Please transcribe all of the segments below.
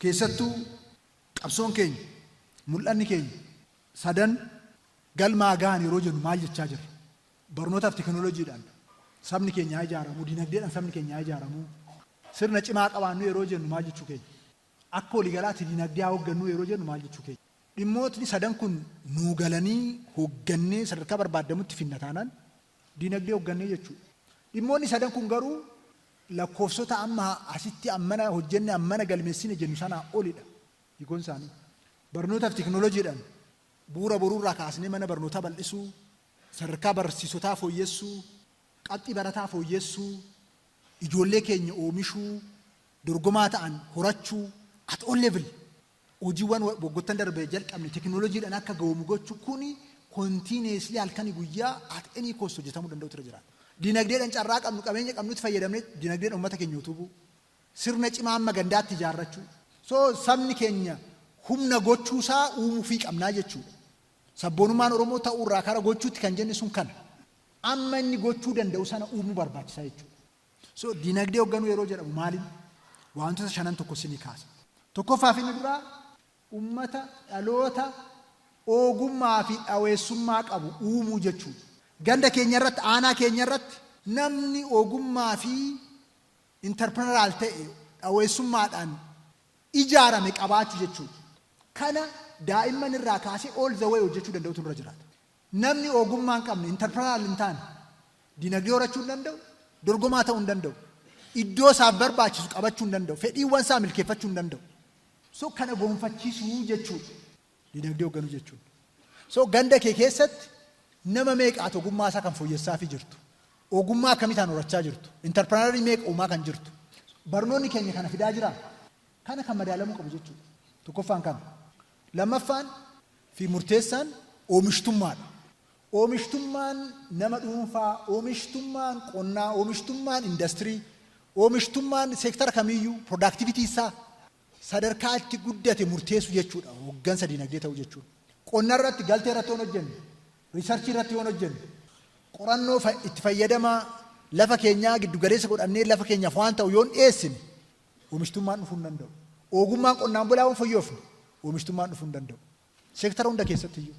Keessattuu qabsoon keenya, mul'anni keenya sadan galmaa gahan yeroo jennu maal jechaa jirra? Barnootaaf teekinooloojiidhaan sabni keenya haa ijaaramuu, dinagdeedhaan sabni keenya haa ijaaramuu, sirna cimaa qabaannu yeroo jennu maal jechuu keenya? Akka waliigalaatti dinagdee haa hooggannu yeroo jennu maal jechuu keenya? Dhimmootni sadan kun nuu galanii hooggannee sadarkaa barbaadamutti finna taanaan dinagdee hooggannee jechuudha. Dhimmoonni sadan kun garuu lakkoofsota amma asitti ammana hojjenne, ammana galmeessine jennu sanaa olidha hiikoon isaanii. Barnootaaf teekinooloojiidhaan bu'uura boruurraa kaasnee mana barnootaa bal'isuu, sadarkaa barsiisotaa fooyyessuu, qabxii barataa fooyyessuu, ijoollee keenya oomishuu, dorgomaa ta'an horachuu, at all level hojiiwwan waggoottan darbe jalqabne teekinooloojiidhaan akka ga'oomu gochuu kuni continuously halkanii guyyaa at any cost hojjetamuu danda'u irra jiraata. Dinagdeedhaan carraa qabnu, qabeenya qabnutti fayyadamnee dinagdeedhaan uummata keenya utubuu, sirna cimaa amma gandaatti ijaarrachuu. So sabni keenya humna gochuusaa uumuufii qabnaa jechuudha. Sabboonummaan Oromoo ta'uurraa kara gochuutti kan jenne sun kana. Amma inni gochuu danda'u sana uumuu barbaachisaa jechuudha. So dinagdee hoogganuu yeroo jedhamu maaliin? Wantoota shanan tokko sinii kaasa. Tokkoffaaf inni duraa uummata dhaloota ogummaa fi dhaweessummaa qabu uumuu jechuudha. Ganda keenya irratti, aanaa keenya irratti namni ogummaa fi entrepreneurial ta'e dhaweessummaadhaan ijaarame qabaachuu jechuudha. Kana daa'imman irraa kaasee all the way hojjechuu danda'utu irra jiraata. Namni ogummaa hin qabne, entrepreneurial hin taane, dinagdee horachuu hin danda'u, dorgomaa ta'uu hin danda'u, iddoo isaaf barbaachisu qabachuu hin danda'u, fedhiiwwan isaa milkeeffachuu hin danda'u. So kana gonfachiisuu jechuudha. Dinagdee hoogganuu jechuudha. So ganda kee keessatti nama meeqaatu ogummaa isaa kan fooyyessaafii jirtu? Ogummaa akkamiitaan horachaa jirtu? Entrepreneurii meeqa uumaa kan jirtu? Barnoonni keenya kana fidaa jiraa? Kana kan madaalamuu qabu jechuudha. Tokkoffaan kana. Lammaffaan fi murteessaan oomishtummaadha. Oomishtummaan nama dhuunfaa, oomishtummaan qonnaa, oomishtummaan indastirii, oomishtummaan seektara kamiiyyuu productivity isaa sadarkaa itti guddate murteessu jechuudha. Hooggansa dinagdee ta'uu jechuudha. Qonna irratti, galtee irratti yoon hojjenne, researchii irratti yoon hojjenne, qorannoo itti fayyadama lafa keenyaa giddu galeessa godhannee lafa keenyaaf waan ta'u yoon dhiyeessine, oomishtummaan dhufuu hin danda'u. Ogummaan qonnaan bulaa yoon fooyyofne, oomishtummaan dhufuu hin danda'u. Seektara hunda keessatti iyyuu.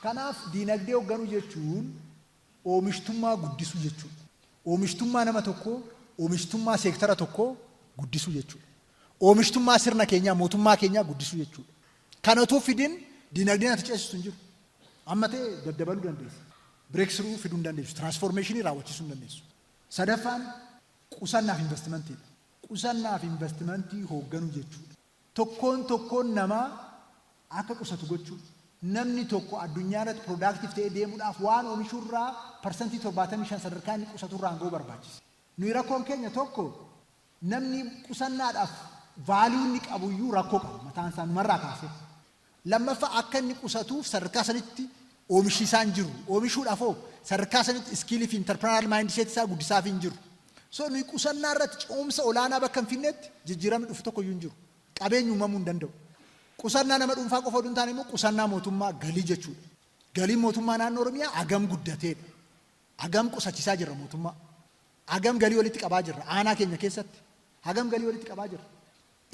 Kanaaf dinagdee hoogganuu jechuun oomishtummaa guddisuu jechuudha. Oomishtummaa nama tokkoo, oomishtummaa seektara tokkoo guddisuu jechuudha. Oomishtummaa sirna keenyaa, mootummaa keenyaa guddisuu jechuudha. Kana utuu fidin dinagdeen ati ceesistu hin jiru. Amma ta'e daddabaluu dandeessa. Breakthrough fiduu hin dandeessu. Transformationii raawwachiisuu hin dandeessu. Sadaffaan qusannaaf investimentiidha. Qusannaaf investimentii hoogganuu jechuudha. Tokkoon tokkoon namaa akka qusatu gochuu. Namni tokko addunyaa irratti productive ta'ee deemuudhaaf waan oomishuurraa 75% sadarkaa inni qusaturraan ga'uu barbaachisa. Nuyi rakkoon keenya tokko namni qusannaadhaaf value inni qabuyyuu rakkoo qaba mataan isaa numarraa kaasee. Lammaffaa, akka inni qusatuuf sadarkaa sanitti oomishi isaan jiru. Oomishuudhaaf hoo sadarkaa sanitti skillii fi entrepreneurial mindset isaa guddisaaf hin jiru. So nuyi qusannaa irratti ce'umsa olaanaa bakka hin finnetti jijjiiramni dhufu tokko iyyuu hin jiru. Qabeenyi uumamuu hin danda'u. Qusannaa nama dhuunfaa qofa oduu hin taane immoo qusannaa mootummaa, galii jechuudha. Galiin mootummaa naannoo Oromiyaa hagam guddateedha? Hagam qusachiisaa jirra mootummaa? Hagam galii walitti qabaa jirra? Aanaa keenya keessatti hagam galii walitti qabaa jirra?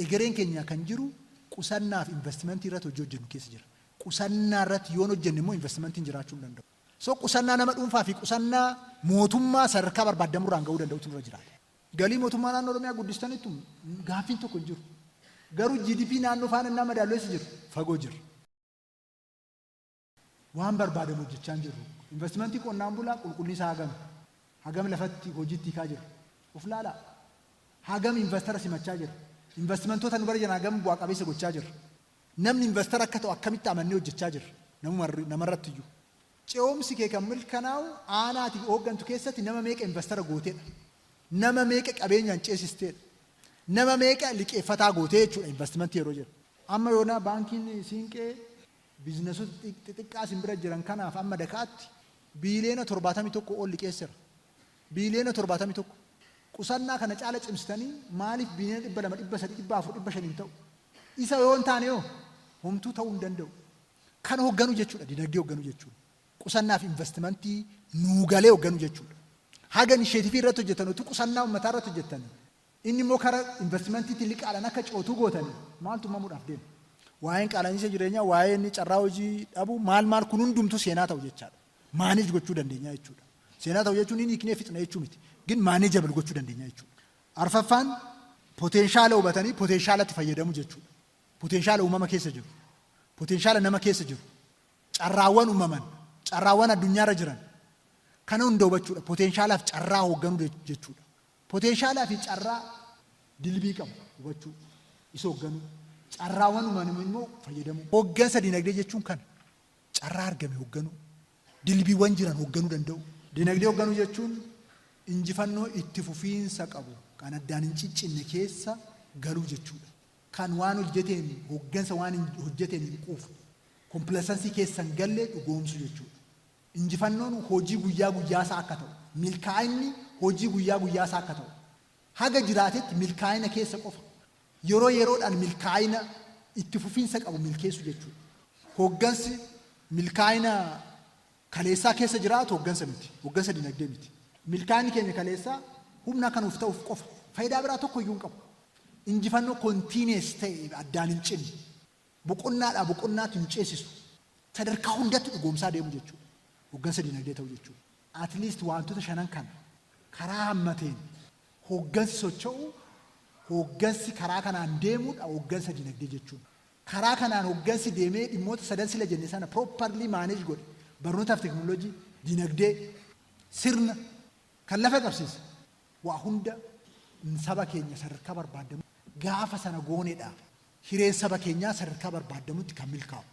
Egereen keenya kan jiru qusannaaf investimentii irratti hojii hojjennu keessa jira. Qusannaa irratti yoon hojjenne immoo investimentiin jiraachuu hin danda'u. So qusannaa nama dhuunfaa fi qusannaa mootummaa sadarkaa barbaadamurraan ga'uu danda'utu nurra jiraata. Galii mootummaa naannoo Oromiyaa guddistanitti gaaffiin tokko hin jiru. Garuu GDP naannoo faana innaa madaallu eessa jiru? Fagoo jirra. Waan barbaadamu hojjechaa hin jirru. Investimentii qonnaan bulaa qulqullinni isaa hagam? Hagam lafatti hojiitti hiikaa jira? Of laalaa. Hagam investara simachaa jira? Investimentoota nu bara jiran hagam bu'aa qabeessa gochaa jirra? Namni investara akka ta'u akkamitti amannee hojjechaa jirra? Namarratti iyyuu. Ce'umsi kee kan mirkanaa'u aanaati hooggantu keessatti nama meeqa investara gooteedha. Nama meeqa qabeenyaan ceesisteedha. Nama meeqa liqeeffataa gootee jechuudha investimentii yeroo jedhu. Amma yoonaa baankiin Siinqee businessoota xixiqqaa isin bira jiran kanaaf amma dakaatti biiliyoona 71 ol liqeessera. Biiliyoona 71. Qusannaa kana caala cimsitanii maaliif biiliyoona 200, 300, 400, 500 hin ta'u? Isa yoo hin taane yoo homtuu ta'uu hin danda'u. Kana hoogganuu jechuudha, dinagdee hoogganuu jechuudha. Qusannaa fi investimentii nuu galee hoogganuu jechuudha. Haga initiativii irratti hojjetan, utuu qusannaa uummataa irratti hojjetan. Inni immoo karaa investmentiitti liqaadhaan akka cootuu gootanii maaltu uumamuudhaaf deema? Waa'een qaala'insa jireenyaa, waa'een carraa hojii dhabuu, maal maal kun hundumtuu seenaa ta'u jechaadha. Manage gochuu dandeenya jechuudha. Seenaa ta'u jechuun inni hiiknee fixna jechuu miti. Gin manageable gochuu dandeenya jechuudha. Arfaffaan, potential hubatanii potentialatti fayyadamu jechuudha. Potential uumama keessa jiru. Potential nama keessa jiru. Carraawwan uumaman, carraawwan addunyaarra jiran. Kana hunda hubachuudha. Potentialaaf carraa hoogganuu jechuudha. Potentialaa fi carraa dilbii qabu hubachuu, isa hoogganuu. Carraawwan uumaman immoo fayyadamuu. Hooggansa dinagdee jechuun kana. Carraa argame hoogganuu. Dilbiiwwan jiran hoogganuu danda'u. Dinagdee hoogganuu jechuun injifannoo itti fufiinsa qabu kan addaan hin ciccinne keessa galuu jechuudha. Kan waan hojjeteen, hooggansa waan hojjeteen hin quufne, complacency keessa hin galle dhugoomsu jechuudha. Injifannoon hojii guyyaa guyyaasaa akka ta'u, milkaa'inni hojii guyyaa guyyaasaa akka ta'u, haga jiraatetti milkaa'ina keessa qofa yeroo yeroodhaan milkaa'ina itti fufiinsa qabu milkeessu jechuudha. Hooggansi milkaa'ina kaleessaa keessa jiraatu hooggansa miti, hooggansa dinagdee miti. Milkaa'inni keenya kaleessaa humna akka nuuf ta'uuf qofa, faayidaa biraa tokko iyyuu hin qabu. Injifannoo continuous ta'e, addaan hin cinne, boqonnaadhaa boqonnaatti hin ceesisu, sadarkaa hundatti dhugoomsaa deemu jechuudha. Hooggansa dinagdee ta'u jechuudha. At least wantoota shanan kana karaa hammateen hooggansi socho'u, hooggansi karaa kanaan deemuudha hooggansa dinagdee jechuudha. Karaa kanaan hooggansi deemee dhimmoota sadan sila jenne sana properly manage godhe, barnootaaf teekinooloojii, dinagdee, sirna kan lafa qabsiisa. Waa hunda saba keenya sadarkaa barbaadamu gaafa sana goonedha. Hireen saba keenyaa sadarkaa barbaadamutti kan milkaa'u.